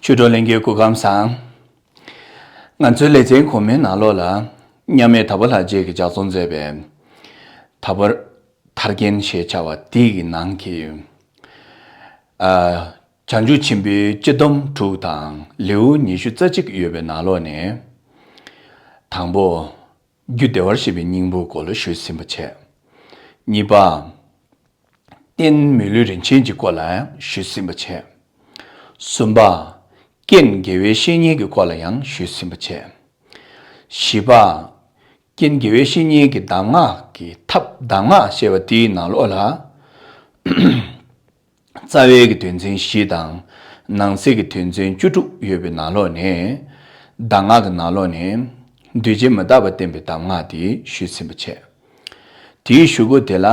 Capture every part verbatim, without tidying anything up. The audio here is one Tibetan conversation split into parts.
ཆོས་གྲོགས་ལྷན་རྒྱས་སྐུ་ཁམས་བཟང་། ང་ཚོའི་ལེ་ཚན་གོང་མའི་ནང་ལོགས་ལ། མཉམ་མེད་དྭགས་པོ་ལྷ་རྗེ་གིས་ལྗགས་རྩོམ་མཛད་པའི་དྭགས་པོ་ཐར་རྒྱན་ཞེས་བྱ་བ་དེ་ཡི་ནང་གི། ཨ། བྱང་ཆུབ་ཆེན་པོའི་སྤྱི་སྡོམ་དྲུག་དང་ལེའུ་ཉི་ཤུ་རྩ་གཅིག་ཡོད་པའི་ནང་ལོགས་ནས། དང་པོ། རྒྱུ་བདེ་བར་གཤེགས་པའི་སྙིང་པོའི་སྐོར་ལ་ཞུས་ཟིན་པ་བྱས། གཉིས་པ། རྟེན་མི་ལུས་རིན་ཆེན་གྱི་སྐོར་ལ་ཡང་ཞུས་ཟིན་པ་བྱས། གསུམ་པ། རྐྱེན་དགེ་བའི་བཤེས་གཉེན་གྱི་སྐོར་ལ་ཡང་ཞུས་ཟིན་པ་བྱས། བཞི་པ། རྐྱེན་དགེ་བའི་བཤེས་གཉེན་གྱི་གདམས་ངག་གི་ཐབས་གདམས་ངག་ཞེས་པ་དེའི་ནང་ལོགས་ལ། རྩ་བའི་གི་དོན་ཚན་བཞི་དང་། ནང་གསེས་ཀྱི་དོན་ཚན་བཅུ་དྲུག་ཡོད་པའི་ནང་ལོགས་ནས། གདམས་ངག་གི་ནང་ལོགས་ནས། འདུས་བྱས་མི་རྟག་པ་བསྟན་པའི་གདམས་ངག་དེ་ཞུས་ཟིན་པ་བྱས། དེའི་གཞུག་གུ་དེ་ལ།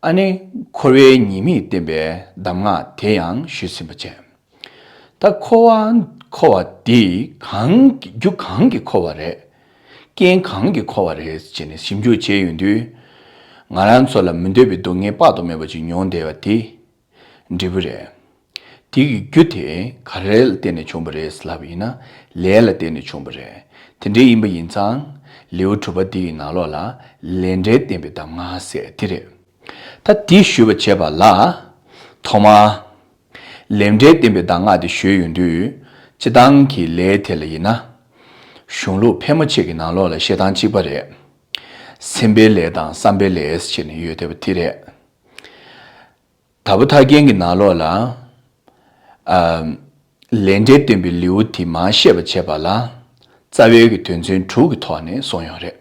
ཨ་ནི་འཁོར་བའི་ཉེས་དམིགས་བསྟན་པའི་གདམས་ངག་དེ་ཡང་ཞུས་ཟིན་པ་བྱས། ད་འཁོར་བ་འཁོར་བ་འདི་གང་གི་རྒྱུ་གང་གིས་འཁོར་བ་རེད། རྐྱེན་གང་གིས་འཁོར་བ་རེད་ཅེས་ནས་ཞིབ་འཇུག་བྱས་ཡོང་དུས། ང་རང་ཚོ་ལ་མི་འདོད་པའི་སྡུག་བསྔལ་དཔག་ཏུ་མེད་པ་ཅིག་མྱོང་བསྡད་པ་དེ། འབྲས་བུ་རེད། དེ་གི་རྒྱུ་དེ་ག་རེ་ལ་བརྟེན་ནས་བྱུང་བ་རེད་ལབ་པ་ཡིན་ན། ལས་ལ་བརྟེན་ནས་བྱུང་བ་རེད། དེ་འདྲ་ཡིན་པ་ཡིན་ཙང་། ལེའུ་དྲུག་པ་འདི་ཡི་ནང་ལོགས་ལ་ལས་འབྲས་བསྟན་པའི་གདམས་ངག་ཟེར་དེ་རེད། ད་དེ་ཞུས་པ་བྱས་པ་ལ། ཐོག་མར། ལས་འབྲས་བསྟན་པའི་གདམས་ངག་དེ་ཞུས་ཡོང་དུས། སྤྱིར་བཏང་གི་ལས་དེ་ལ་ཡིན་ན། གཞུང་ལུགས་ཕལ་མོ་ཆེ་གི་ནང་ལོགས་ལ་བཤད་སྟངས་གཅིག་པ་རེད། སེམས་པའི་ལས་དང་བསམ་པའི་ལས་ཞེས་ནས་ཡོད་བསྡད་པ་དེ་རེད། དྭགས་པོ་ཐར་རྒྱན་གྱི་ནང་ལོགས་ལ། ཨ། ལས་འབྲས་སྟོན་པའི་ལེའུ་དེ་མར་བཤད་པ་བྱས་པ་ལ། རྩ་བའི་གི་དོན་ཚན་དྲུག་གི་ཐོག་ནས་གསུངས་ཡོད་རེད།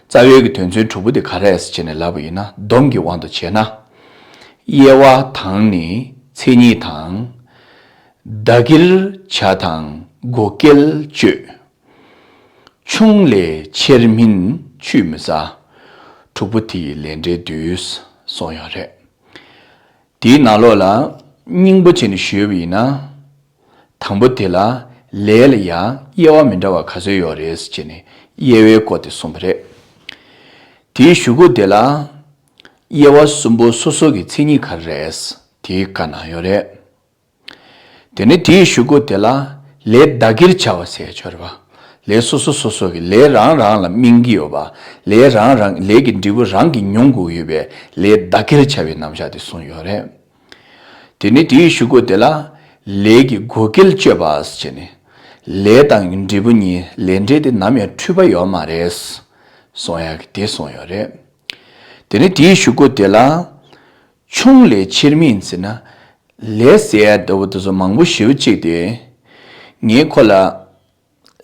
རྩ་བའི་གི་དོན་ཚན་དྲུག་པོ་དེ་ག་རེ་རེད་ཟེར་ནས་ལབ་པ་ཡིན་ན། སྡོམ་གྱི་དབང་དུ་བྱས་ན། དབྱེ་བ་དང་ནི་མཚན་ཉིད་དང་། བདག་གིར་བྱ་དང་བགོ་སྐལ་སྤྱོད། ཆུང་ལས་ཆེར་སྨིན་ཆུད་མི་ཟ། དྲུག་པོ་དེ་ཡི་ལས་འབྲས་བསྡུས། གསུངས་ཡོད་རེད། དེའི་ནང་ལོགས་ལ་སྙིང་པོ་བྱས་ནས་ཞུས་པ་ཡིན་ན། དང་པོ་དེ་ལ་ལས་ལ་ཡང་དབྱེ་བ་མི་འདྲ་བ་ག་ཚོད་ཡོད་རེད་ཟེར་ནས་དབྱེ་བའི་སྐོར་དེ་གསུངས་པ་རེད། དེའི་གཞུག་གུ་དེ་ལ་དབྱེ་བ་གསུམ་པོ་སོ་སོ་གི་མཚན་ཉིད་ག་རེ་རེད་དེ་བཀའ་གནང་ཡོད་རེད། དེ་ནས་དེའི་གཞུག་གུ་དེ་ལ་ལས་བདག་གིར་བྱ་བ་ཟེར་ཡ་ཅིག་ཡོད་རེད་པ། ལས་སོ་སོ་སོ་སོ་གི་ལས་རང་རང་ལ་སྨིན་གྱི་ཡོད་པ། ལས་རང་རང་ལས་ཀྱི་འབྲས་བུ་རང་གིས་མྱོང་དགོས་ཡོད་པའི་ལས་བདག་གིར་བྱ་བའི་རྣམ་གཞག་དེ་གསུངས་ཡོད་རེད། དེ་ནས་དེའི་གཞུག་གུ་དེ་ལ་ལས་ཀྱི་བགོ་སྐལ་སྤྱོད་པ་ཟེར་ནས། ལས་དང་འབྲས་བུ་གཉིས་ལས་འབྲས་དེ་ནམ་ཡང་འཁྲུལ་པ་ཡོད་མ་རེད། གསུང་ཡག་གི་དེ་གསུངས་ཡོད་རེད། དེ་ནས་དེའི་གཞུག་གུ་དེ་ལ། ཆུང་ལས་ཆེར་སྨིན་ཟེར་ན། ལས་ཟེར་ཡ་ལྟ་བུ་དེ་ཚོ་མང་པོ་ཞེ་པོ་ཅིག་དེ། ངས་ཁོ་ལ་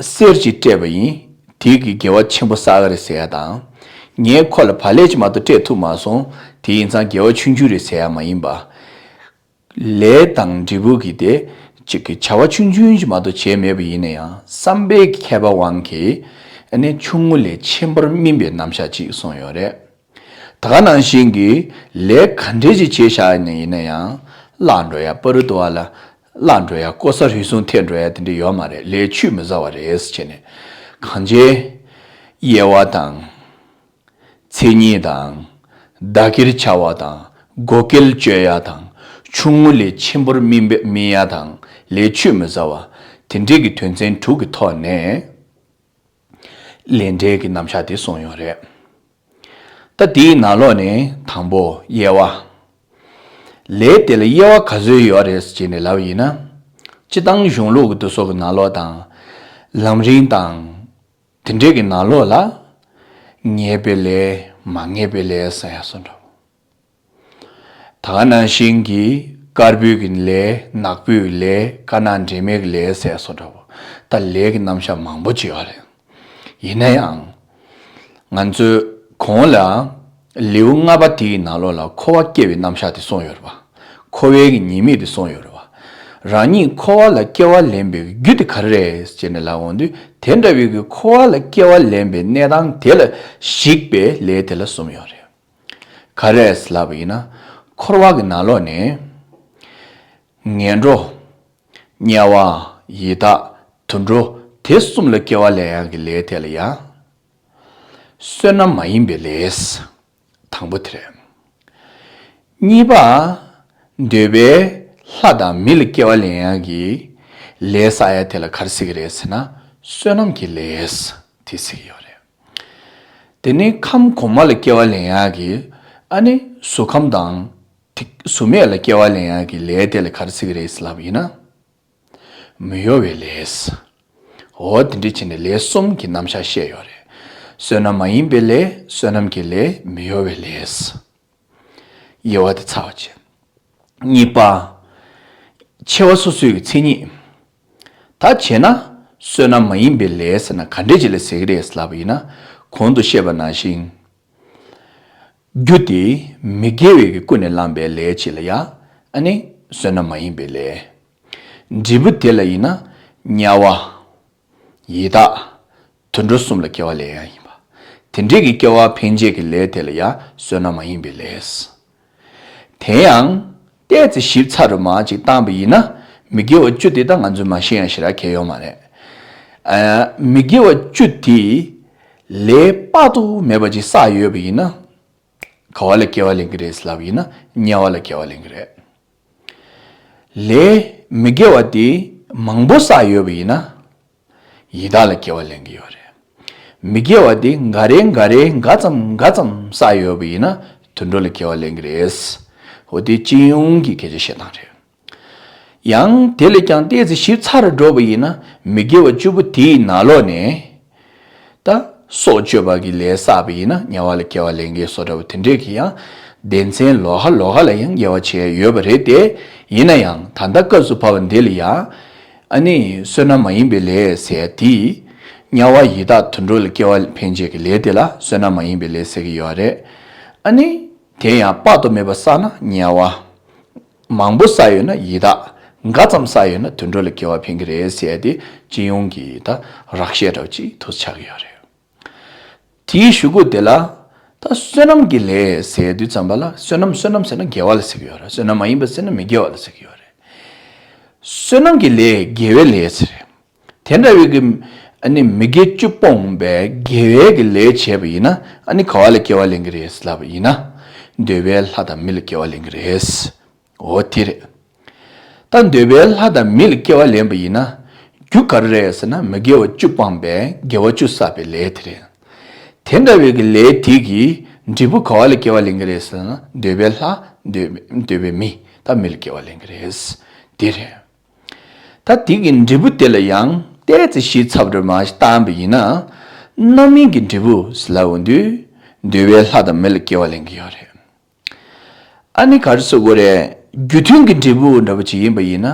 གསེར་ཅིག་སྤྲད་པ་ཡིན། དེ་གིས་དགེ་བ་ཆེན་པོ་བསགས་ཀྱི་རེད་ཟེར་ཡ་དང་། ངས་ཁོ་ལ་བག་ལེབ་ཅིག་མ་གཏོགས་སྤྲད་ཐུབ་མ་སོང་། དེ་ཡིན་ཙང་དགེ་བ་ཆུང་ཆུང་རེད་ཟེར་ཡ་མ་ཡིན་པ། ལས་དང་འབྲས་བུ་གི་དེ་གཅིག་གི་བྱ་བ་ཆུང་ཆུང་ཅིག་མ་གཏོགས་བྱས་མེད་པ་ཡིན་ན་ཡང་བསམ་པའི་ཁྱད་པར་དབང་གིས་ཨ་ནི་ཆུང་ངུ་ལས་ཆེན་པོར་སྨིན་པའི་རྣམ་གཞག་ཅིག་གསུངས་ཡོད་རེད། ད་ག་ནང་བཞིན་གྱི་ལས་ག་འདྲས་ཅིག་བྱས་བཞག་ནས་ཡིན་ན་ཡང་བརླག་འགྲོ་ཡ། བར་དུ་བ་ལ་བརླག་འགྲོ་ཡ། ལྐོག་ཟ་རུལ་སུངས་ཐེབས་འགྲོ་ཡ་དེ་འདྲ་ཡོད་མ་རེད། ལས་ཆུད་མི་ཟ་བ་རེད་ཟེར་བྱས་ནས། གང་བྱས་དབྱེ་བ་དང་། མཚན་ཉིད་དང་། བདག་གིར་བྱ་བ་དང་། བགོ་སྐལ་སྤྱོད་ཡ་དང་། ཆུང་ངུ་ལས་ཆེན་པོར་སྨིན་པའི་སྨིན་ཡ་དང་། ལས་ཆུད་མི་ཟ་བ། དེ་འདྲས་ཀྱི་དོན་ཚན་དྲུག་གི་ཐོག་ནས། ལས་འབྲས་ཀྱི་རྣམ་གཞག་དེ་གསུངས་ཡོད་རེད། ད་དེའི་ནང་ལོགས་ནས་དང་པོ་དབྱེ་བ། ལས་དེ་ལ་དབྱེ་བ་ག་ཚོད་ཡོད་རེད་ཅེས་ནས་ལབ་ཡིན་ན། སྤྱིར་བཏང་གཞུང་ལུགས་ཀྱི་དེ་ཚོ་གི་ནང་ལོགས་དང་། ལམ་རིམ་དང་། དེ་འདྲས་ཀྱི་ནང་ལོགས་ལ། ངེས་པའི་ལས་མ་ངེས་པའི་ལས་ཟེར་ཡ་སོགས་འདྲ་བོ། ད་ག་ནང་བཞིན་གྱི་དཀར་པོའི་གི་ལས། ནག་པོའི་གི་ལས། དཀར་ནག་འདྲེས་མའི་གི་ལས་ཟེར་སོགས་འདྲ་བོ། ད་ལས་ཀྱི་རྣམ་གཞག་མང་པོ་ཅིག་ཡོད་རེད། ཡིན་ན་ཡང་། ང་ཚོས་གོང་ལ་ལེའུ་ལྔ་པ་དེའི་ནང་ལོགས་ལ་འཁོར་བ་སྐྱེ་བའི་རྣམ་གཞག་དེ་གསུངས་ཡོད་རེད་པ། འཁོར་བའི་གི་ཉེས་དམིགས་དེ་གསུངས་ཡོད་རེད་པ། རང་ཉིད་འཁོར་བ་ལ་སྐྱེ་བ་ལེན་པའི་རྒྱུ་དེ་ག་རེ་རེད་ཅེས་ནས་ལབ་འོང་དུས། དེ་འདྲ་བའི་གི་འཁོར་བ་ལ་སྐྱེ་བ་ལེན་པའི་གནས་སྟངས་དེ་ལ་གཞིགས་པའི་ལས་དེ་ལ་གསུམ་ཡོད་རེད། ག་རེ་ལབ་པ་ཡིན་ན། འཁོར་བ་གི་ནང་ལོགས་ནས། ངན་འགྲོ། དམྱལ་བ། ཡི་དྭགས། དུད་འགྲོ། དེ་གསུམ་ལ་སྐྱེ་བ་ལེན་ཡག་གི་ལས་དེ་ལ་ཡང་། བསོད་ནམས་མ་ཡིན་པའི་ལས། དང་པོ་དེ་རེད། གཉིས་པ། འདོད་པའི་ལྷ་དང་མི་ལ་སྐྱེ་བ་ལེན་ཡག་གི་ ལས་བསགས་ཡ་དེ་ལ་ག་རེ་ཟེར་གི་རེད་ཟེར་ན། བསོད་ནམས་ཀྱི་ལས་དེ་ཟེར་གི་ཡོད་རེད། དེ་ནས་ཁམས་གོང་མ་ལ་སྐྱེ་བ་ལེན་ཡག་གི། ཨ་ནི་གཟུགས་ཁམས་དང་། དེ་གཟུགས་མེད་ལ་སྐྱེ་བ་ལེན་ཡག་གི་ལས་དེ་ལ་ག་རེ་ཟེར་གི་རེད་ལབ་ཡིན་ན། མི་གཡོ་བའི་ལས། འོ་དེ་འདྲ་བྱས་ནས་ལས་གསུམ་གྱི་རྣམ་གཞག་བཤད་ཡོད་རེད། བསོད་ནམས་མ་ཡིན་པའི་ལས། བསོད་ནམས་ཀྱི་ལས། མི་གཡོ་བའི་ལས། དབྱེ་བ་དེ་ཚར་བ་བྱས། གཉིས་པ། ཕྱེ་བ་སོ་སོའི་མཚན་ཉིད། ད་བྱས་ན་བསོད་ནམས་མ་ཡིན་པའི་ལས་ཟེར་ན་ག་འདྲས་ཅིག་ལ་ཟེར་གི་རེད་ལབ་པ་ཡིན་ན། གོང་དུ་བཤད་པ་ནང་བཞིན། རྒྱུ་དེ་མི་དགེ་བའི་གི་ཀུན་ནས་བསླངས་པའི་ལས་ཅིག་ལ་ཡ། ཨ་ནི་བསོད་ནམས་མ་ཡིན་པའི་ལས། འབྲས་བུ་དེ་ལ་ཡིན་ན་དམྱལ་བ། ཡི་དྭགས། དུད་འགྲོ་གསུམ་ལ་སྐྱེ་བ་ལེན་ཡ་ཡིན་པ། དེ་འདྲས་ཀྱི་སྐྱེ་བ་འཕེན་བྱེད་ཀྱི་ལས་དེ་ལ་ཡ་བསོད་ནམས་མ་ཡིན་པའི་ལས། དེ་ཡང་། ཏོག་ཙམ་ཞིབ་ཚགས་རུ་མར་ཅིག་བཏང་པ་ཡིན་ན། མི་དགེ་བ་བཅུ་དེ་ད་ང་ཚོས་མ་ཤེས་ཡ་ཞེ་དྲག་གང་ཡོད་མ་རེད། ཨ། མི་དགེ་བ་བཅུ་དེ་ལས་དཔག་ཏུ་མེད་པ་ཅིག་བསགས་ཡོད་པ་ཡིན་ན། ག་བ་ལ་སྐྱེ་བ་ལེན་གི་རེད་ལབ་ཡིན་ན་དམྱལ་བ་ལ་སྐྱེ་བ་ལེན་གི་རེད། ལས་མི་དགེ་བ་དེ་མང་པོ་བསགས་ཡོད་པ་ཡིན་ན། ཡི་དྭགས་ལ་སྐྱེ་བ་ལེན་གི་ཡོད་རེད། མི་དགེ་བ་དེ་འགའ་རེ་འགའ་རེ་འགའ་ཙམ་འགའ་ཙམ་བསགས་ཡོད་པ་ཡིན་ན་དུད་འགྲོ་ལ་སྐྱེ་བ་ལེན་གི་རེད། འོ་དེ་སྤྱི་ཡོངས་ཀྱི་སྐད་ཆ་བཤད་སྟངས་རེད། ཡང་དེ་ལས་ཀྱང་ཏོག་ཙམ་ཞིབ་ཚགས་རུ་འགྲོ་བ་ཡིན་ན་མི་དགེ་བ་བཅུ་པོ་དེའི་ནང་ལོགས་ནས། ད་སྲོག་གཅོད་པ་གི་ལས་བསགས་པ་ཡིན་ན་དམྱལ་བ་ལ་སྐྱེ་བ་ལེན་གི་སོགས་འདྲ་བོ་དེ་འདྲས་ཀྱི་ཡང་སྡེ་ཚན་ལོགས་ཀ་ལོགས་ཀ་ལ་ཡང་དབྱེ་བ་ཕྱེ་ཡོད་པ་རེད་དེ། ཡིན་ན་ཡང་ད་ལྟ་སྐབས་སུ་བབ་པ་འདི་ལ་ཡང་། ཨ་ནི་བསོད་ནམས་མ་ཡིན་པའི་ལས་ཟེར་དེ། དམྱལ་བ་ཡི་དྭགས་དུད་འགྲོ་ལ་སྐྱེ་བ་འཕེན་བྱེད་ཀྱི་ལས་དེ་ལ་བསོད་ནམས་མ་ཡིན་པའི་ལས་ཟེར་གྱི་ཡོད་རེད། ཨ་ནི། དེ་ཡང་དཔག་ཏུ་མེད་པ་བསགས་ན་དམྱལ་བ། མང་པོ་བསགས་ཡོད་ན་ཡི་དྭགས། འགའ་ཙམ་བསགས་ཡོད་ན་དུད་འགྲོ་ལ་སྐྱེ་བ་འཕེན་གྱི་རེད་ཟེར་ཏེ་སྤྱི་ཡོངས་ཀྱི་ད་རགས་བཤད་འདྲ་བོ་ཅིག་ཐུགས་ཆགས་ཀྱི་ཡོད་རེད། དེའི་གཞུག་གུ་དེ་ལ་ད་བསོད་ནམས་ཀྱི་ལས་ཟེར་དུས་ཙམ་པ་ལ་བསོད་ནམས་བསོད་ནམས་ཟེར་ན་དགེ་བ་ལ་ཟེར་གྱི་ཡོད་རེད། བསོད་ནམས་མ་ཡིན་པ་ཟེར་ན་མི་དགེ་བ་ལ་ཟེར་གྱི་ཡོད་རེད། བསོད་ནམས་ཀྱི་ལས་དགེ་བའི་ལས་ཟེར་རེད། དེ་འདྲ་བའི་གི་ཨ་ནི་མི་དགེ་བཅུ་སྤོང་བའི་དགེ་བའི་གི་ལས་བྱས་པ་ཡིན་ན་ཨ་ནི་ག་བ་ལ་སྐྱེ་བ་ལེན་གི་རེད་ལབ་པ་ཡིན་ན། འདོད་པའི་ལྷ་དང་མི་ལ་སྐྱེ་བ་ལེན་གི་རེད། འོ་དེ་རེད། ད་འདོད་པའི་ལྷ་དང་མི་ལ་སྐྱེ་བ་ལེན་པ་ཡིན་ན། རྒྱུ་ག་རེ་རེད་ཟེར་ན་མི་དགེ་བ་བཅུ་སྤངས་པའི་དགེ་བ་བཅུ་བསགས་པའི་ལས་དེ་རེད། དེ་འདྲ་བའི་གི་ལས་དེ་གི་འབྲས་བུ་ག་བ་ལ་སྐྱེ་བ་ལེན་གི་རེད་ཟེར་ན་འདོད་པའི་ལྷ། འདོད་འདོད་པའི་མི། ད་མི་ལ་སྐྱེ་བ་ལེན་གི་རེད། དེ་རེད། ད་དེ་གི་འབྲས་བུ་དེ་ལ་ཡང་ཏོག་ཙམ་ཞིབ་ཚགས་རུ་མར་བཏང་པ་ཡིན་ན། རྣམ་སྨིན་གྱི་འབྲས་བུ་ཟེར་ལབ་འོང་དུས། འདོད་པའི་ལྷ་དང་མི་ལ་སྐྱེ་བ་ལེན་གྱི་ཡོད་རེད། ཨ་ནི་ག་རེ་ཟེར་དགོས་རེད། རྒྱུ་མཐུན་གྱི་འབྲས་བུ་འདྲ་བོ་ཅིག་ཡིན་པ་ཡིན་ན།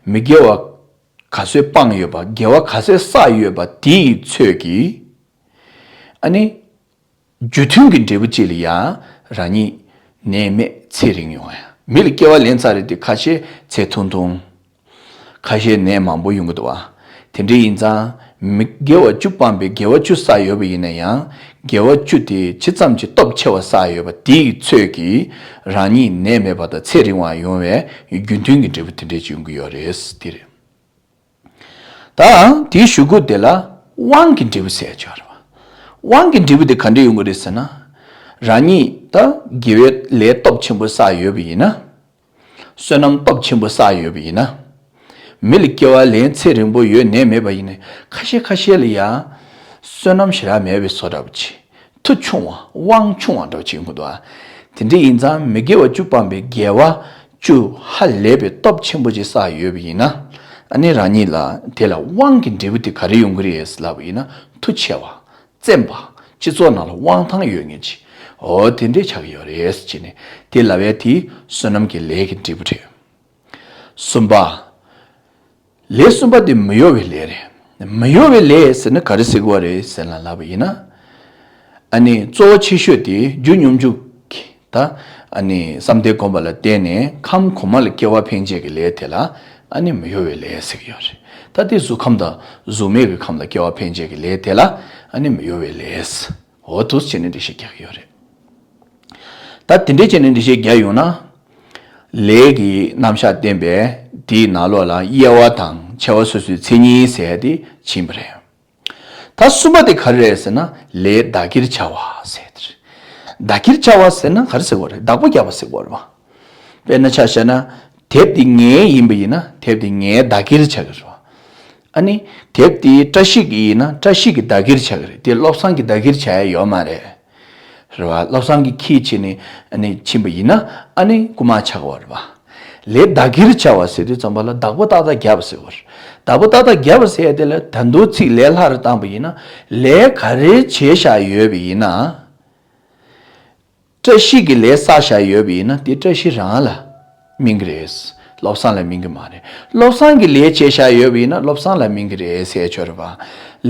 མི་དགེ་བ་ག་ཚོད་སྤངས་ཡོད་པ། དགེ་བ་ག་ཚོད་བསགས་ཡོད་པ་དེའི་ཚོད་ཀྱིས། ཨ་ནི། རྒྱུ་མཐུན་གྱི་འབྲས་བུ་གཅིག་ལ་ཡང་རང་ཉིད་ནད་མེད་ཚེ་རིང་ཡོང་ཡ། མི་ལ་སྐྱེ་བ་ལེན་ཚར་རེད་དེ་ཁ་ཤས་ཚེ་ཐུང་ཐུང་། ཁ་ཤས་ནད་མང་པོ་ཡོང་གི་འདུག་བ། དེ་འདྲ་ཡིན་ཙང་མི་དགེ་བ་བཅུ་སྤངས་པའི་དགེ་བ་བཅུ་བསགས་ཡོད་པ་ཡིན་ན་ཡང་དགེ་བ་བཅུ་དེ་ཇི་ཙམ་གྱི་སྟོབས་ཆེ་བ་བསགས་ཡོད་པ་དེའི་ཚོད་ཀྱིས་རང་ཉིད་ནད་མེད་པ་དང་ཚེ་རིང་བ་ཡོང་བའི་རྒྱུ་མཐུན་གྱི་འབྲས་བུ་དེ་འདྲ་ཅིག་ཡོང་གི་ཡོད་རེད། དེ་རེད། ད་དེའི་གཞུག་གུ་དེ་ལ་དབང་གི་འབྲས་བུ་ཟེར་ཡ་ཅིག་ཡོད་རེད་བ། དབང་གི་འབྲས་བུ་དེ་ག་འདྲ་ཡོང་གི་རེད་ཟེར་ན། རང་ཉིད་ད་དགེ་བའི་ལས་སྟོབས་ཆེན་པོ་བསགས་ཡོད་པ་ཡིན་ན། བསོད་ནམས་སྟོབས་ཆེན་པོ་བསགས་ཡོད་པ་ཡིན་ན། མི་ལ་སྐྱེ་བ་ལེན་ཚེ་རིང་པོ་ཡོད་ནས་མེད་པ་ཡིན་ན་ཁ་ཤས་ཁ་ཤས་ལ་ཡང་བསོད་ནམས་ཞེ་དྲག་མེད་པའི་བཟོ་འདྲ་པོ་ཅིག་མཐུ་ཆུང་བ་དབང་ཆུང་བ་འདྲ་བོ་ཅིག་ཡོང་གི་འདུག་ཨ། དེ་འདྲ་ཡིན་ཙང་མི་དགེ་བ་བཅུ་སྤངས་པའི་དགེ་བ་བཅུ་ཧ་ལས་པའི་སྟོབས་ཆེན་པོ་ཅིག་བསགས་ཡོད་པ་ཡིན་ན། ཨ་ནི་རང་ཉིད་ལ་དེ་ལ་དབང་གི་འབྲས་བུ་དེ་ག་རེ་ཡོང་གི་རེད་ལབ་པ་ཡིན་ན་མཐུ་ཆེ་བ། བཙན་པ། སྤྱི་ཚོགས་ནང་ལ་དབང་ཐང་ཡོད་མཁན་ཅིག་འོ་དེ་འདྲས་ཆགས་ཀྱི་ཡོད་རེད་ཅེས་ནས་དེ་ལབ་ཡས་དེ་བསོད་ནམས་ཀྱི་ལས་ཀྱི་འབྲས་བུ་རེད། གསུམ་པ། ལས་གསུམ་པ་དེ་མི་གཡོ་བའི་ལས་རེད། མི་གཡོ་བའི་ལས་ཟེར་ན་ག་རེ་ཟེར་དགོས་རེད་ཟེར་ན་ལབ་པ་ཡིན་ན། ཨ་ནི་གཙོ་བོ་ཆེ་ཤོས་དེ་རྒྱུ་སྙོམས་འཇུག་གི་ད་ཨ་ནི་བསམ་གཏན་སྒོམ་པ་ལ་བརྟེན་ནས་ཁམས་གོང་མ་ལ་སྐྱེ་བ་འཕེན་བྱེད་ཀྱི་ལས་དེ་ལ་ཨ་ནི་མི་གཡོ་བའི་ལས་ཟེར་གྱི་ཡོད་རེད། ད་དེ་གཟུགས་ཁམས་དང་གཟུགས་མེད་ཀྱི་ཁམས་ལ་སྐྱེ་བ་འཕེན་བྱེད་ཀྱི་ལས་དེ་ལ་ཨ་ནི་མི་གཡོ་བའི་ལས། འོ་འདུག་སེ་བྱས་ནས་འགྲེལ་བཤད་རྒྱག་གི་ཡོད་རེད། ད་དེ་འདྲས་བྱས་ནས་འགྲེལ་བཤད་རྒྱག་ཡོང་ན། ལས་ཀྱི་རྣམ་གཞག་བསྟན་པའི་དེའི་ནང་ལོགས་ལ་དབྱེ་བ་དང་ཕྱེ་བ་སོ་སོའི་མཚན་ཉིད་ཟེར་ཡ་དེ་ཕྱིན་པ་རེད། ད་གསུམ་པ་དེ་ག་རེ་རེད་ཟེར་ན་ལས་བདག་གིར་བྱ་བ་ཟེར་ཡ་དེ་རེད། བདག་གིར་བྱ་བ་ཟེར་ན་ག་རེ་ཟེར་དགོས་རེད། བདག་པོ་རྒྱག་པ་ཟེར་དགོས་རེད་བ། དཔེར་ན་ཆ་བཞག་ན་དེབ་དེ་ངའི་ཡིན་པ་ཡིན་ན་དེབ་དེ་ངའི་བདག་གིར་ཆགས་ཀྱི་རེད་བ། ཨ་ནི་དེབ་དེའི་བཀྲ་ཤིས་ཀྱི་ཡིན་ན་བཀྲ་ཤིས་ཀྱི་བདག་གིར་ཆགས་ཀྱི་རེད། དེ་བློ་བཟང་གི་བདག་གིར་ཆགས་ཡ་ཡོད་མ་རེད། རེད་བ། བློ་བཟང་གིས་ཁྱིས་ཕྱིན་ནས་ཨ་ནི་ཕྱིན་པ་ཡིན་ན་ཨ་ནི་རྐུ་མ་ཆགས་པ་རེད་བ། ལས་བདག་གིར་བྱ་བ་ཟེར་དུས་ཙམ་པ་ལ་བདག་པོ་ཏག་ཏག་བརྒྱབ་པ་ཟེར་བ་རེད། བདག་པོ་ཏག་ཏག་བརྒྱབ་པ་ཟེར་ཡ་དེ་ལ་ད་དུང་ཚིག་ལས་སླ་རུ་བཏང་པ་ཡིན་ན་ལས་ག་རེ་བྱས་བཞག་ཡོད་པ་ཡིན་ན། བཀྲ་ཤིས་ཀྱི་ལས་བསགས་བཞག་ཡོད་པ་ཡིན་ན་དེ་བཀྲ་ཤིས་རང་ལ་སྨིན་གྱི་རེད། བློ་བཟང་ལ་སྨིན་གྱི་མ་རེད། བློ་བཟང་གི་ལས་བྱས་བཞག་ཡོད་པ་ཡིན་ན་བློ་བཟང་ལ་སྨིན་གྱི་རེད་ཟེར་ཆོག་རེད་པ།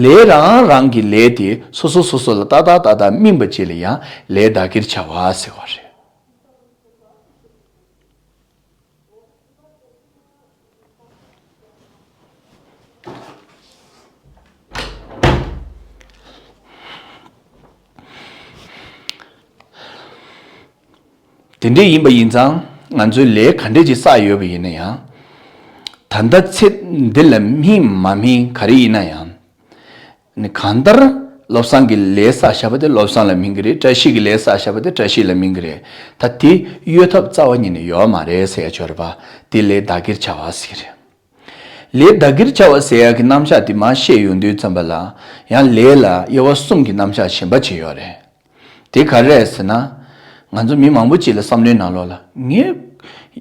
ལས་རང་རང་གི་ལས་དེ་སོ་སོ་སོ་སོ་ལ་ཏག་ཏག་ཏག་ཏག་སྨིན་པ་ཅིག་ལ་ཡང་ལས་བདག་གིར་བྱ་བ་ཟེར་བ་རེད། དེ་འདྲ་ཡིན་པ་ཡིན་ཙང་ང་ཚོས་ལས་ག་འདྲས་ཅིག་བསགས་ཡོད་པ་ཡིན་ན་ཡང་། ད་ལྟ་ཚེ་འདི་ལ་སྨིན་མ་སྨིན་ག་རེ་ཡིན་ན་ཡང་། ནི་གང་ལྟར་བློ་བཟང་གི་ལས་བསགས་བཞག་པ་དེ་བློ་བཟང་ལ་སྨིན་གྱི་རེད། བཀྲ་ཤིས་ཀྱི་ལས་བསགས་བཞག་པ་དེ་བཀྲ་ཤིས་ལ་སྨིན་གྱི་རེད། ད་དེ་གཡོལ་ཐབས་རྩ་བ་ཉིད་ནས་ཡོད་མ་རེད་ཟེར་ཡ་ཆོག་རེད་པ། དེ་ལས་བདག་གིར་བྱ་བ་ཟེར་གྱི་རེད། ལས་བདག་གིར་བྱ་བ་ཟེར་ཡ་གི་རྣམ་གཞག་དེ་མར་བཤད་ཡོང་དུས་ཙམ་པ་ལ་ཡང་ལས་ལ་དབྱེ་བ་གསུམ་གྱི་རྣམ་གཞག་གཞན་པ་ཅིག་ཡོད་རེད། དེ་ག་རེ་རེད་ཟེར་ན། ང་ཚོ་མི་མང་པོ་ཅིག་ལ་བསམ་བློའི་ནང་ལོགས་ལ་ངས་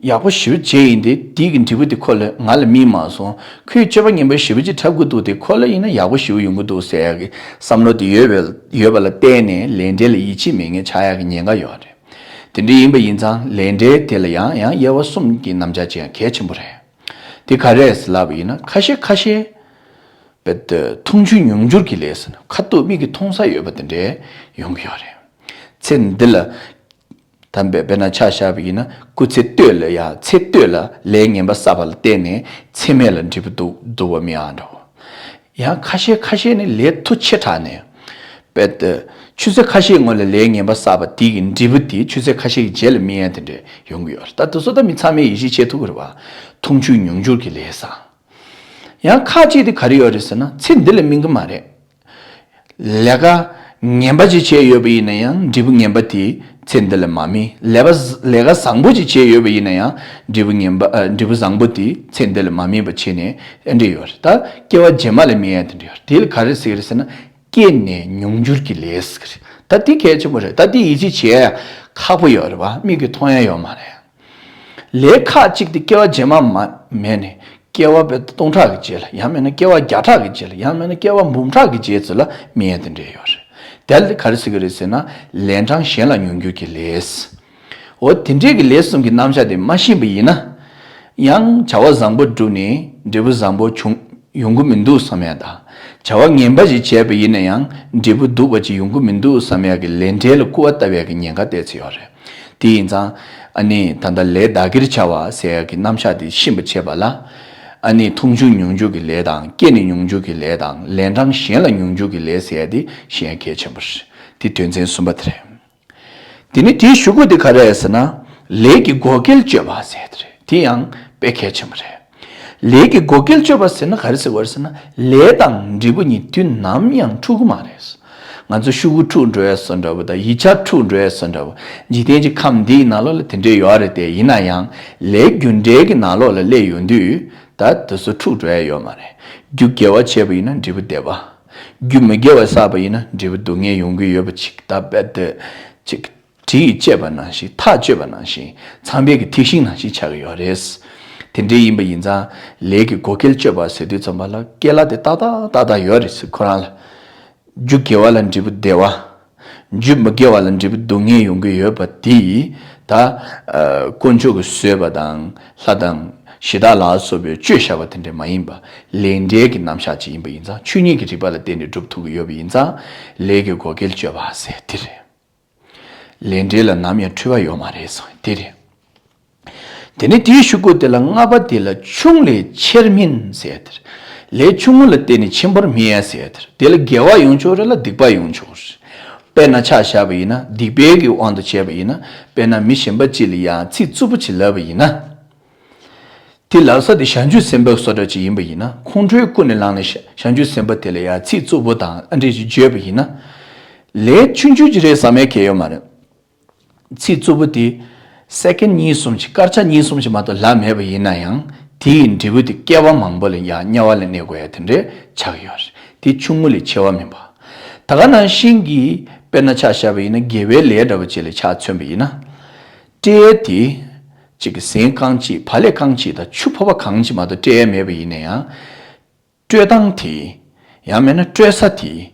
ཡག་པོ་ཞེ་པོ་བྱས་ཡིན་ཏེ་དེའི་གི་འབྲས་བུ་དེ་ཁོ་ལ་ང་ལ་སྨིན་མ་སོང་། ཁོས་སྤྱོད་པ་ངན་པ་ཞེ་པོ་ཅིག་འཁྲབ་གི་འདུག་སྟེ་ཁོ་ལ་ཡིན་ན་ཡག་པོ་ཞེ་པོ་ཡོང་གི་འདུག་ཟེར་ཡ་གི་བསམ་བློ་དེ་ཡོད་པའི་ཡོད་པ་ལ་བརྟེན་ནས་ལས་འབྲས་ལ་ཡིད་ཆེས་མེད་མཁན་ཆགས་ཡ་གི་ཉེན་ཁ་ཡོད་རེད། དེ་འདྲ་ཡིན་པ་ཡིན་ཙང་ལས་འབྲས་དེ་ལ་ཡང་ཡང་དབྱེ་བ་གསུམ་གྱི་རྣམ་གཞག་ཅིག་ཡང་གལ་ཆེན་པོ་རེད། དེ་ག་རེ་རེད་ལབ་པ་ཡིན་ན་ཁ་ཤས་ཁ་ཤས། བེད་མཐོང་ཆོས་མྱོང་འགྱུར་གྱི་ལས་ཟེར་ན་ཁ་ཐུག་མིག་གིས་མཐོང་ས་ཡོད་པ་དེ་འདྲའི་ཡོང་གི་ཡོད་རེད། ཚེ་འདི་ལ་དམ་པའི་དཔེར་ན་ཆ་བཞག་པ་ཡིན་ན་སྐུ་ཚེ་སྟོད་ལ་ཡ་ཚེ་སྟོད་ལ་ལས་ངན་པ་བསགས་པ་ལ་བརྟེན་ནས་ཚེ་སྨད་ལ་འབྲས་བུ་སྡུག་སྡུག་པ་སྨིན་ཡག་འདྲ་བོ། ཡང་ཁ་ཤས་ཁ་ཤས་ནི་ལས་མཐུ་ཆེ་དྲགས་ནས། བེད་ཆུ་ཚོད་ཁ་ཤས་སྔོན་ལ་ལས་ངན་པ་བསགས་པ་དེ་གི་འབྲས་བུ་དེ་ཆུ་ཚོད་ཁ་ཤས་ཀྱི་རྗེས་ལ་སྨིན་ཡ་དེ་འདྲ་ཡོང་གི་ཡོད་རེད། ད་དེ་ཚོ་ད་མི་ཚང་མས་ཡིད་ཆེས་བྱེད་ཐུབ་ཀྱི་རེད་བ། མཐོང་ཆོས་མྱོང་འགྱུར་གྱི་ལས་བསགས། ཡང་ཁག་ཅིག་དེ་ག་རེ་ཡོད་རེད་ཟེར་ན་ཚེ་འདི་ལ་སྨིན་གྱི་མ་རེད། ལས་ཀ་ངན་པ་ཅིག་བྱས་ཡོད་པ་ཡིན་ན་ཡང་འབྲས་བུ་ངན་པ་དེ་ཚེ་འདི་ལ་མ་སྨིན། ལས་པ་ལས་ཀ་བཟང་པོ་ཅིག་བྱས་ཡོད་པ་ཡིན་ན་ཡང་འབྲས་བུ་ངན་པ་ཨ་འབྲས་བུ་བཟང་པོ་དེ་ཚེ་འདི་ལ་མ་སྨིན་པ་བྱས་ནས་ཨེ་འདྲ་ཡོད་རེད། ད་སྐྱེ་བ་རྗེས་མ་ལ་སྨིན་ཡ་དེ་འདྲ་ཡོད་རེད། དེ་ལ་ག་རེ་ཟེར་གྱི་རེད་ཟེར་ན་སྐྱེས་ནས་མྱོང་འགྱུར་གྱི་ལས་ཟེར་གྱི་རེད། ད་དེ་གལ་ཆེན་པོ་རེད། ད་དེ་ཡིད་ཆེས་བྱེད་ཡ་ཁག་པོ་ཡོད་རེད་བ། མིག་གིས་མཐོང་ཡ་ཡོད་མ་རེད། ལས་ཁག་ཅིག་དེ་སྐྱེ་བ་རྗེས་མ་མ་མེད་ནས་སྐྱེ་བ་བེད་སྟོང་ཕྲག་གི་རྗེས་ལ་ཡང་མིན་ན་སྐྱེ་བ་བརྒྱ་ཕྲག་གི་རྗེས་ལ་ཡང་མིན་ན་སྐྱེ་བ་འབུམ་ཕྲག་གི་རྗེས་ཚོད་ལ་སྨིན་ཡ་དེ་འདྲ་ཡོད་རེད། དེ་ལ་ག་རེ་ཟེར་གྱི་རེད་ཟེར་ན་ལན་གྲངས་གཞན་ལ་མྱོང་འགྱུར་གྱི་ལས། འོ་དེ་འདྲའི་གི་ལས་གསུམ་གྱི་རྣམ་གཞག་དེ་མ་ཤེས་པ་ཡིན་ན། ཡང་བྱ་བ་བཟང་པོ་བསྒྲུབས་ནས་འབྲས་བུ་བཟང་པོ་བྱུང་ཡོང་གི་མི་འདུག་བསམ་ཡ་དང་། བྱ་བ་ངན་པ་ཞིག་བྱས་པ་ཡིན་ན་ཡང་འབྲས་བུ་སྡུག་པ་ཅིག་ཡོང་གི་མི་འདུག་བསམ་ཡ་གི་ལས་འབྲས་ལ་སྐུར་བ་བཏབ་ཡ་གི་ཉེན་ཁ་ཏོག་ཙམ་ཡོད་རེད། དེ་ཡིན་ཙང་ཨ་ནི་ད་ལྟ་ལས་བདག་གིར་བྱ་བ་ཟེར་ཡ་གི་རྣམ་གཞག་དེ་ཤེས་པ་བྱེད་པ་ལ། ཨ་ནི་མཐོང་ཆོས་མྱོང་འགྱུར་གྱི་ལས་དང་སྐྱེས་ནས་མྱོང་འགྱུར་གྱི་ལས་དང་ལན་གྲངས་གཞན་ལ་མྱོང་འགྱུར་གྱི་ལས་ཟེར་ཡ་དེ་ཤེས་ཡ་གལ་ཆེན་པོ་རེད། དེ་དོན་ཚན་གསུམ་པ་དེ་རེད། དེ་ནི་དེའི་གཞུག་གུ་དེ་ག་རེ་རེད་ཟེར་ན། ལས་ཀྱི་བགོ་སྐལ་གཅོད་པ་ཟེར་དེ་རེད། དེ་ཡང་དཔེ་གལ་ཆེན་པོ་རེད། ལས་ཀྱི་བགོ་སྐལ་གཅོད་པ་ཟེར་ན་ག་རེ་ཟེར་བ་རེད་ཟེར་ན་ལས་དང་འབྲས་བུ་གཉིས་དུས་ནམ་ཡང་འཁྲུག་གི་མ་རེད། ང་ཚོ་ཤོག་གུ་འཁྲུག་འགྲོ་ཡ་བཟོ་འདྲ་བོ་དང་ཡིག་ཆ་འཁྲུག་འགྲོ་ཡ་བཟོ་འདྲ་བོ། འཇིག་རྟེན་གྱི་ཁམས་འདིའི་ནང་ལོགས་ལ་དེ་འདྲས་ཡོད་རེད་དེ་ཡིན་ན་ཡང་ལས་རྒྱུ་འབྲས་ཀྱི་ནང་ལོགས་ལ་སླེབས་ཡོང་དུས་ད་དེ་ཚོ་འཁྲུག་འགྲོ་ཡ་ཡོད་མ་རེད། རྒྱུ་དགེ་བ་བྱས་པ་ཡིན་ན་འབྲས་བུ་བདེ་བ། རྒྱུ་མི་དགེ་བ་བསགས་པ་ཡིན་ན་འབྲས་བུ་སྡུག་བསྔལ་ཡོང་གི་ཡོད་པ་ཅིག་ད་རྦད་དེ་ཅིག་གྲི་ཡིས་བཅད་པ་ནང་བཞིན་མཐའ་གཅོད་པ་ནང་བཞིན་ཚངས་པའི་གི་ཐིག་ཤིང་ནང་བཞིན་ཆགས་ཀྱི་ཡོད་རེད། དེ་འདྲའི་ཡིན་པ་ཡིན་ཙང་ལས་ཀྱི་བགོ་སྐལ་གཅོད་པ་ཟེར་དུས་ཙམ་པ་ལ་སྐལ་བ་དེ་ཏག་ཏག་ཏག་ཏག་ཡོད་རེད་ཟེར་ཁོ་རང་ལ། རྒྱུ་དགེ་བ་ལ་འབྲས་བུ་བདེ་བ། རྒྱུ་མི་དགེ་བ་ལ་འབྲས་བུ་སྡུག་བསྔལ་ཡོང་གི་ཡོད་པ་དེ་ད་དཀོན་མཆོག་གིས་བཟོས་པ་དང་ལྷ་དང་གཞི་བདག་ལ་སོགས་པས་བཅོས་བཞག་པ་དེ་འདྲ་མ་ཡིན་པ་ལས་འབྲས་ཀྱི་རྣམ་གཞག་ཅིག་ཡིན་པ་ཡིན་ཙང་ཆོས་ཉིད་ཀྱི་རིགས་པ་ལ་བརྟེན་ནས་སྒྲུབ་ཐུབ་ཀྱི་ཡོད་པ་ཡིན་ཙང་ལས་ཀྱི་བགོ་སྐལ་གཅོད་པ་ཟེར་དེ་རེད། ལས་འབྲས་ལ་ནམ་ཡང་འཁྲུལ་བ་ཡོད་མ་རེད་གསུངས་དེ་རེད། དེ་ནས་དེའི་གཞུག་གུ་དེ་ལ་ལྔ་པ་དེ་ལ་ཆུང་ལས་ཆེར་སྨིན་ཟེར་དེ་རེད། ལས་ཆུང་ངུ་ལ་བརྟེན་ནས་ཆེན་པོར་སྨིན་ཡ་ཟེར་དེ་རེད། དེ་ལ་དགེ་བ་ཡོང་ཆོག་རེད་ལ་སྡིག་པ་ཡོང་ཆོག་རེད། དཔེར་ན་ཆ་བཞག་པ་ཡིན་ན་སྡིག་པའི་གི་དབང་དུ་བྱས་པ་ཡིན་ན་དཔེར་ན་མི་གཞན་པ་གཅིག་ལ་ཡང་ཚིག་རྩུབ་པོ་ཅིག་ལབ་པ་ཡིན་ན། དེ་ལབ་ས་དེ་བྱང་ཆུབ་སེམས་དཔའ་བཟོ་འདྲ་ཅིག་ཡིན་པ་ཡིན་ན་ཁོང་ཁྲོའི་ཀུན་ནས་བསླངས་ནས་བྱང་ཆུབ་སེམས་དཔའ་དེ་ལ་ཡང་ཚིག་རྩུབ་པོ་དང་ཨ་འདྲས་ཅིག་བརྗོད་པ་ཡིན་ན། ལས་ཆུང་ཆུང་ཅིག་རེད་བསམ་ཡས་གལ་ཡོད་མ་རེད། ཚིག་རྩུབ་པོ་དེ་སེ་ཀན་གཉིས་གསུམ་ཅིག་སྐར་ཆ་གཉིས་གསུམ་ཅིག་མ་གཏོགས་ལབ་མེད་པ་ཡིན་ན་ཡང་ དེ་ཡི་འབྲས་བུ་དེ་བསྐལ་པ་མང་པོ་ལ་ཡང་དམྱལ་བ་ལ་གནས་དགོས་ཡ་དེ་འདྲའི་ཆགས་ཀྱི་ཡོད་རེད། དེ་ཆུང་ངུ་ལས་ཆེ་བ་མིན་པ། ད་ག་ནང་བཞིན་གྱི་དཔེར་ན་ཆ་བཞག་པ་ཡིན་ན་དགེ་བའི་ལས་འདྲ་བོ་ཅིག་ལ་ཆ་མཚོན་པ་ཡིན་ན། སྤྲེལ་དེ་གཅིག་གི་ཟན་རྐང་གཅིག་བག་ལེབ་རྐང་གཅིག་དང་ཆུ་ཕོར་པ་གང་གཅིག་མ་གཏོགས་སྤྲད་ཡ་མེད་པ་ཡིན་ན་ཡང་། སྤྲོད་སྟངས་དེ། ཡང་མིན་ན་སྤྲོད་ས་དེ།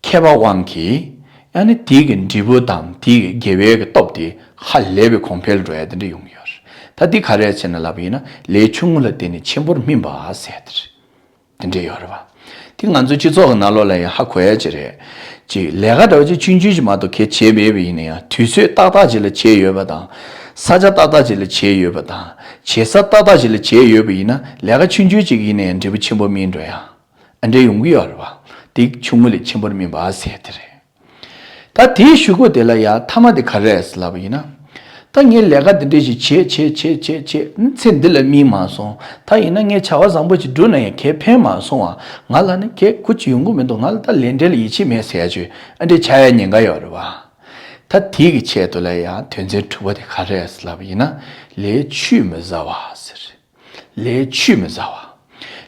མཁས་པ་དབང་གིས། ཡང་ན་དེའི་གི་འབྲས་བུ་དང་དེའི་གི་དགེ་བའི་གི་སྟོབས་དེ་ཧ་ལས་པའི་གོང་འཕེལ་འགྲོ་ཡ་དེ་འདྲ་ཡོང་གི་ཡོད་རེད། ད་འདི་ག་རེ་བྱས་ན་ལབ་པ་ཡིན་ན་ལས་ཆུང་ངུ་ལ་བརྟེན་ནས་ཆེན་པོར་སྨིན་པ་ཟེར་དེ་རེད། དེ་འདྲ་ཡོད་རེད་པ། དེ་ང་ཚོའི་སྤྱི་ཚོགས་ཀྱི་ནང་ལོགས་ལ་ཡང་ཧ་གོ་ཡ་ཅིག་རེད། ཅིག་ལས་ཀ་འདྲ་བ་ཅིག་ཆུང་ཆུང་ཞིག་མ་གཏོགས་གལ་བྱས་མེད་པ་ཡིན་ན་ཡང་དུས་ཚོད་ཏག་ཏག་ཅིག་ལ་བྱས་ཡོད་པ་དང་། ས་ཆ་ཏག་ཏག་ཅིག་ལ་བྱས་ཡོད་པ་དང་། བྱེད་ས་ཏག་ཏག་ཅིག་ལ་བྱས་ཡོད་པ་ཡིན་ན་ལས་ཀ་ཆུང་ཆུང་ཅིག་ཡིན་ན་ཡང་འབྲས་བུ་ཆེན་པོ་སྨིན་འགྲོ་ཡ། ཨ་འདྲ་ཡོང་གི་ཡོད་རེད་པ། དེ་ཆུང་ངུ་ལས་ཆེན་པོར་སྨིན་པ་ཟེར་དེ་རེད། ད་དེའི་གཞུག་གུ་དེ་ལ་ཡང་མཐའ་མ་དེ་ག་རེ་རེད་ལབ་པ་ཡིན་ན། ད་ངས་ལས་ཀ་འདི་འདྲ་ཞིག་བྱས་བྱས་བྱས་བྱས་བྱས་ཚེ་འདི་ལ་སྨིན་མ་སོང་། ད་ཡིན་ན་ངས་བྱ་བ་བཟང་པོ་ཞིག་བསྒྲུབས་ན་ཡང་གས་ཕན་མ་སོང་བ། ང་ལ་ནི་གས་ཁུར་ཅིག་ཡོང་གི་མི་འདུག་ང་ལ་ད་ལས་འབྲས་ལ་ཡིད་ཆེས་མེད་ཟེར་ཡ་ཅིག་ཨ་འདྲ་ཆགས་ཡ་ཉེན་ཁ་ཡོད་རེད་པ། ད་དེའི་གི་ཆེད་དུ་ལ་ཡང་དོན་ཚན་དྲུག་པ་དེ་ག་རེ་རེད་ལབ་པ་ཡིན་ན། ལས་ཆུད་མི་ཟ་བ་ཟེར། ལས་ཆུད་མི་ཟ་བ།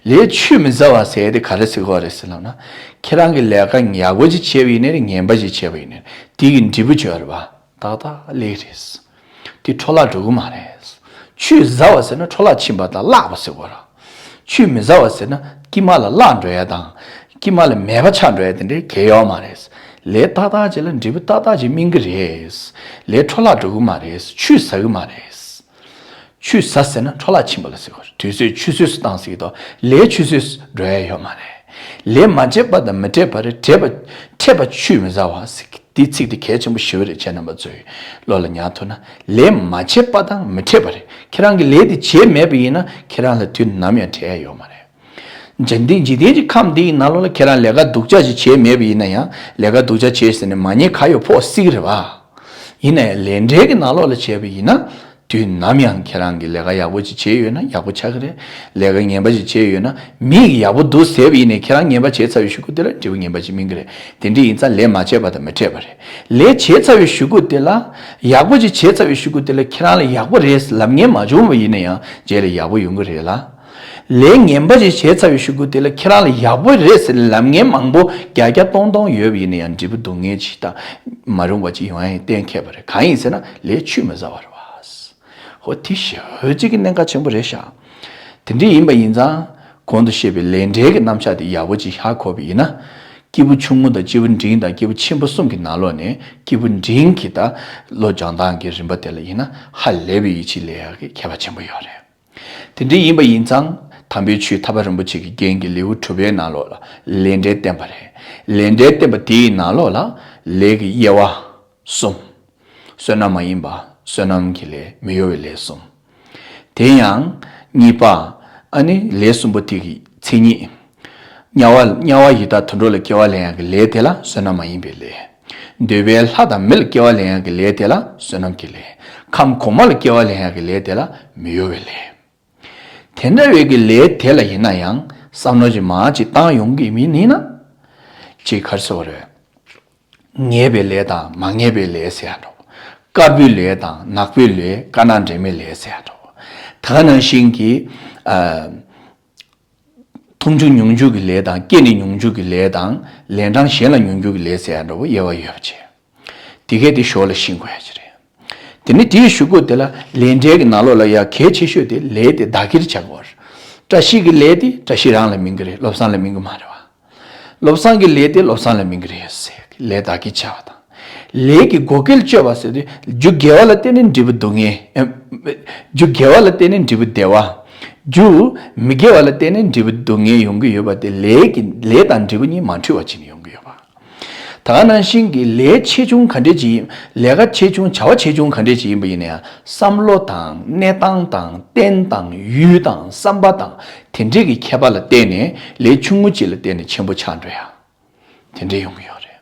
ལས་ཆུད་མི་ཟ་བ་ཟེར་དེ་ག་རེ་ཟེར་གྱི་ཡོད་རེད་ཟེར་ལབ་ན། ཁྱེད་རང་གི་ལས་ཀ་ཡག་པོ་ཅིག་བྱས་པ་ཡིན་ནའི་ངན་པ་ཅིག་བྱས་པ་ཡིན་ནའི་དེ་གི་འབྲས་བུ་ཅིག་ཡོད་རེད་པ། ཏག་ཏག་ལས་རེད། དེ་འཕྲོ་བརླག་འགྲོ་གི་མ་རེད། ཆུད་ཟ་བ་ཟེར་ན་འཕྲོ་བརླག་ཕྱིན་པ་དང་བརླག་པ་ཟེར་གྱི་ཡོད་རེད། ཆུད་མི་ཟ་བ་ཟེར་ན་དཀྱིལ་མ་ལ་བརླག་འགྲོ་ཡ་དང་། དཀྱིལ་མ་ལ་མེད་པ་ཆགས་འགྲོ་ཡ་དེ་འདྲའི་གལ་ཡོད་མ་རེད། ལས་ཏག་ཏག་ཅིག་ལ་འབྲས་བུ་ཏག་ཏག་ཅིག་སྨིན་གི་རེད། ལས་འཕྲོ་བརླག་འགྲོ་གི་མ་རེད། ཆུད་ཟ་གི་མ་རེད། ཆུད་ཟ་ཟེར་ན་འཕྲོ་བརླག་ཕྱིན་པ་ལ་ཟེར་གྱི་ཡོད་རེད། དུས་ཚོད་ཆུད་ཟོས་སུ་བཏང་ཟེར་གྱི་འདུག་ལས་ཆུད་ཟོས་སུ་འགྲོ་ཡ་ཡོད་མ་རེད། ལས་མ་བྱས་པ་དང་མི་འཕྲད་པ་རེད། འཕྲད་པ་འཕྲད་པ་ཆུད་མི་ཟ་བ་ཟེར་གྱི་འདིའི་ཚིག་འདི་གལ་ཆེན་པོ་ཞེ་པོ་རེད། ཁྱེད་རྣམ་པ་ཚོས་བློ་ལ་ཉར་ཐུབ་ན། ལས་མ་བྱས་པ་དང་མི་འཕྲད་པ་རེད། ཁྱེད་རང་གིས་ལས་འདི་བྱས་མེད་པ་ཡིན་ན་ཁྱེད་རང་ལ་དུས་ནམ་ཡང་འཕྲད་ཡ་ཡོད་མ་རེད། འཇིག་རྟེན་འཇིག་རྟེན་གྱི་ཁམས་འདི་ཡི་ནང་ལོགས་ལ་ཁྱེད་རང་ལས་ཀ་སྡུག་ཅག་ཅིག་བྱས་མེད་པ་ཡིན་ན་ཡང་། ལས་ཀ་སྡུག་ཅག་བྱས་ཟེར་ནས་མ་ཉེས་ཁ་གཡོག་ཕོག་སྲིད་ཀྱི་རེད་པ། ཡིན་ནའི་ལས་འབྲས་ཀྱི་ནང་ལོགས་ལ་བྱས་པ་ཡིན་ན། དུས་ནམ་ཡང་ཁྱེད་རང་གིས་ལས་ཀ་ཡག་པོ་ཅིག་བྱས་ཡོད་ན་ཡག་པོ་ཆགས་ཀྱི་རེད། ལས་ཀ་ངན་པ་ཅིག་བྱས་ཡོད་ན། མི་ཡིས་ཡག་པོ་འདུག་ཟེར་བ་ཡིན་ནའི་ཁྱེད་རང་ངན་པ་བྱས་ཚར་བའི་གཞུག་གུ་དེ་ལ་འབྲས་བུ་ངན་པ་ཅིག་སྨིན་གྱི་རེད། དེ་འདྲ་ཡིན་ཙང་ལས་མ་བྱས་པ་དང་མི་འཕྲད་པ་རེད། ལས་བྱས་ཚར་བའི་གཞུག་གུ་དེ་ལ། ཡག་པོ་ཅིག་བྱས་ཚར་བའི་གཞུག་གུ་དེ་ལ་ཁྱེད་རང་ལ་ཡག་པོ་རེད་ལབ་མཁན་མ་བྱུང་བ་ཡིན་ན་ཡང་རྗེས་ལ་ཡག་པོ་ཡོང་གི་རེད་ལ། ལས་ངན་པ་ཅིག་བྱས་ཚར་བའི་གཞུག་གུ་དེ་ལ་ཁྱེད་རང་ལ་ཡག་པོ་རེད་ཟེར་ལབ་མཁན་མང་པོ་བརྒྱ་བརྒྱ་སྟོང་སྟོང་ཡོད་པ་ཡིན་ན་ཡང་འབྲས་བུ་སྡུག་བསྔལ་ཅིག་དང་མ་རུང་བ་ཅིག་ཡོང་ཡ་ཡིན་གཏན་འཁེལ་བ་རེད། གང་ཡིན་ཟེར་ན་ལས་ཆུད་མི་ཟ་བ་རེད་བ། ཧོ་དེ་ཞེ་པོ་ཅིག་གི་གནད་འགག་ཆེན་པོ་རེད་ཤག་དེ་འདྲ་ཡིན་པ་ཡིན་ཙང་གོང་དུ་བཤད་པའི་ལས་འབྲས་ཀྱི་རྣམ་གཞག་དེ་ཡག་པོ་ཅིག་ཧ་གོ་བ་ཡིན་ན། སྐྱེས་བུ་ཆུང་ངུ་དང་སྐྱེས་བུ་འབྲིང་དང་སྐྱེས་བུ་ཆེན་པོ་གསུམ་གྱི་ནང་ལོགས་ནས་སྐྱེས་བུ་འབྲིང་གི་ད་བློ་སྦྱང་སྟངས་ཀྱི་རིམ་པ་དེ་ལ་ཡིན་ན་ཧ་ལས་པའི་ཡིད་ཆེས་ལས་ཡག་གི་ཁྱད་པར་ཆེན་པོ་ཡོད་རེད། དེ་འདྲ་ཡིན་པ་ཡིན་ཙང་དམ་པའི་ཆོས་ཐར་པ་རིན་པོ་ཆེ་གི་རྒྱན་གྱི་ལེའུ་དྲུག་པའི་ནང་ལོགས་ལ་ལས་འབྲས་བསྟན་པ་རེད། ལས་འབྲས་བསྟན་པ་དེའི་ནང་ལོགས་ལ་ལས་ཀྱི་དབྱེ་བ་གསུམ། བསོད་ནམས་མ་ཡིན་པ། བསོད་ནམས་ཀྱི་ལས། མི་གཡོ་བའི་ལས་གསུམ། དེ་ཡང་གཉིས་པ། ཨ་ནི་ལས་གསུམ་པོ་དེ་གི་མཚན་ཉིད། དམྱལ་བ་དམྱལ་བ་ཡི་དྭགས་དུད་འགྲོ་ལ་སྐྱེ་བ་ལེན་ཡག་གི་ལས་དེ་ལ་བསོད་ནམས་མ་ཡིན་པའི་ལས། འདོད་པའི་ལྷ་དང་མི་ལ་སྐྱེ་བ་ལེན་ཡག་གི་ལས་དེ་ལ་བསོད་ནམས་ཀྱི་ལས། ཁམས་གོང་མ་ལ་སྐྱེ་བ་ལེན་ཡག་གི་ལས་དེ་ལ་མི་གཡོ་བའི་ལས། དེ་འདྲ་བའི་གི་ལས་དེ་ལ་ཡིན་ན་ཡང་བསམ་བློ་ཅིག་མར་ཅིག་བཏང་ཡོང་གི་མིན་ན། ཅིག་ག་རེ་ཟེར་བ་རེད། ངེས་པའི་ལས་དང་མ་ངེས་པའི་ལས་ཟེར་ཡ་འདྲ་བོ། དཀར་པོའི་ལས་དང་ནག་པོའི་ལས། དཀར་ནག་འདྲེས་མའི་ལས་ཟེར་ཡ་འདྲ་བོ། ད་ག་ནང་བཞིན་གྱི། ཨ། མཐོང་ཆོས་མྱོང་འགྱུར་གྱི་ལས་དང་། སྐྱེས་ནས་མྱོང་འགྱུར་གྱི་ལས་དང་། ལན་གྲངས་གཞན་ལ་མྱོང་འགྱུར་གྱི་ལས་ཟེར་ཡ་འདྲ་བོ་དབྱེ་བ་ཡོད་པ་བྱས། དེ་གས་དེ་ཞོར་ལ་ཤེས་དགོས་ཡ་ཅིག་རེད། དེ་ནི་དེའི་གཞུག་གུ་དེ་ལ་ལས་འབྲས་ཀྱི་ནང་ལོགས་ལ་ཡ་གལ་ཆེ་ཤོས་དེ་ལས་དེ་བདག་གིར་བྱ་དགོས། བཀྲ་ཤིས་ཀྱི་ལས་དེ་བཀྲ་ཤིས་རང་ལ་སྨིན་གྱི་རེད། བློ་བཟང་ལ་སྨིན་གྱི་མ་རེད་བ། བློ་བཟང་གི་ལས་དེ་བློ་བཟང་ལ་སྨིན་གྱི་རེད་ཟེར། ལས་བདག་གིར་བྱ་བ་དང་། ལས་ཀྱི་བགོ་སྐལ་སྤྱོད་པ་ཟེར་དུས་རྒྱུ་དགེ་བ་ལ་བརྟེན་ནས་འབྲས་བུ་སྡུག་བསྔལ། རྒྱུ་དགེ་བ་ལ་བརྟེན་ནས་འབྲས་བུ་བདེ་བ། རྒྱུ་མི་དགེ་བ་ལ་བརྟེན་ནས་འབྲས་བུ་སྡུག་བསྔལ་ཡོང་གི་ཡོད་པ་དེ་ལས་ཀྱི་ལས་དང་འབྲས་བུ་གཉིས་མ་འཁྲུལ་བ་བྱས་ནས་ཡོང་གི་ཡོད་པ། ད་ག་ནང་བཞིན་གྱི་ལས་ཆེ་ཆུང་ག་འདྲས་ཅིག་ཡིན། ལས་ཀ་ཆེ་ཆུང་བྱ་བ་ཆེ་ཆུང་ག་འདྲས་ཅིག་ཡིན་པ་ཡིན་ན་ཡང་བསམ་བློ་དང་གནས་སྟངས་དང་རྟེན་དང་ཡུལ་དང་བསམ་པ་དང་དེ་འདྲས་ཀྱི་ཁྱད་པར་ལ་བརྟེན་ནས་ལས་ཆུང་ངུ་ཅིག་ལ་བརྟེན་ནས་ཆེན་པོ་ཆགས་འགྲོ་ཡ། དེ་འདྲས་ཡོང་གི་ཡོད་རེད།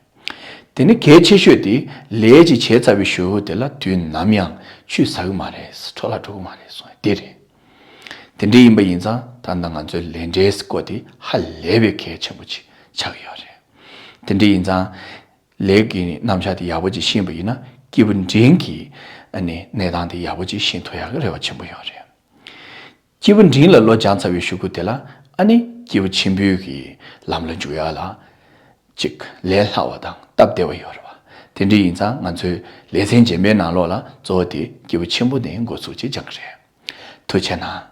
དེ་ནི་གལ་ཆེ་ཤོས་དེ་ལས་ཅིག་བྱས་ཚར་བའི་གཞུག་གུ་དེ་ལ་དུས་ནམ་ཡང་ཆུད་ཟ་གི་མ་རེད། འཕྲོ་བརླག་འགྲོ་གི་མ་རེད་གསུངས་ཡ་དེ་རེད། དེ་འདྲས་ཡིན་པ་ཡིན་ཙང་ད་ལྟ་ང་ཚོའི་ལས་འབྲས་སྐོར་དེ་ཧ་ལས་པའི་གལ་ཆེན་པོ་ཅིག་ཆགས་ཀྱི་ཡོད་རེད། དེ་འདྲ་ཡིན་ཙང་། ལས་ཀྱི་རྣམ་གཞག་དེ་ཡག་པོ་ཅིག་ཤེས་པ་ཡིན་ན་སྐྱེས་བུ་འབྲིང་གི་ཨ་ནི་གནས་སྟངས་དེ་ཡག་པོ་ཅིག་ཤེས་ཐུབ་ཡག་གི་རེ་བ་ཆེན་པོ་ཡོད་རེད། སྐྱེས་བུ་འབྲིང་ལ་བློ་སྦྱངས་ཚར་བའི་གཞུག་གུ་དེ་ལ་ཨ་ནི་སྐྱེས་བུ་ཆེན་པོའི་གི་ལམ་ལ་འཇུག་ཡ་ལ་ཅིག་ལས་སླ་བ་དང་སྟབས་བདེ་བ་ཡོད་རེད་བ། དེ་འདྲ་ཡིན་ཙང་ང་ཚོའི་ལེ་ཚན་རྗེས་མའི་ནང་ལོགས་ལ་གཙོ་བོ་དེ་སྐྱེས་བུ་ཆེན་པོ་ནས་འགོ་ཚུགས་ཅིག་སྦྱང་གི་རེད། ཐུགས་རྗེ་གནང་།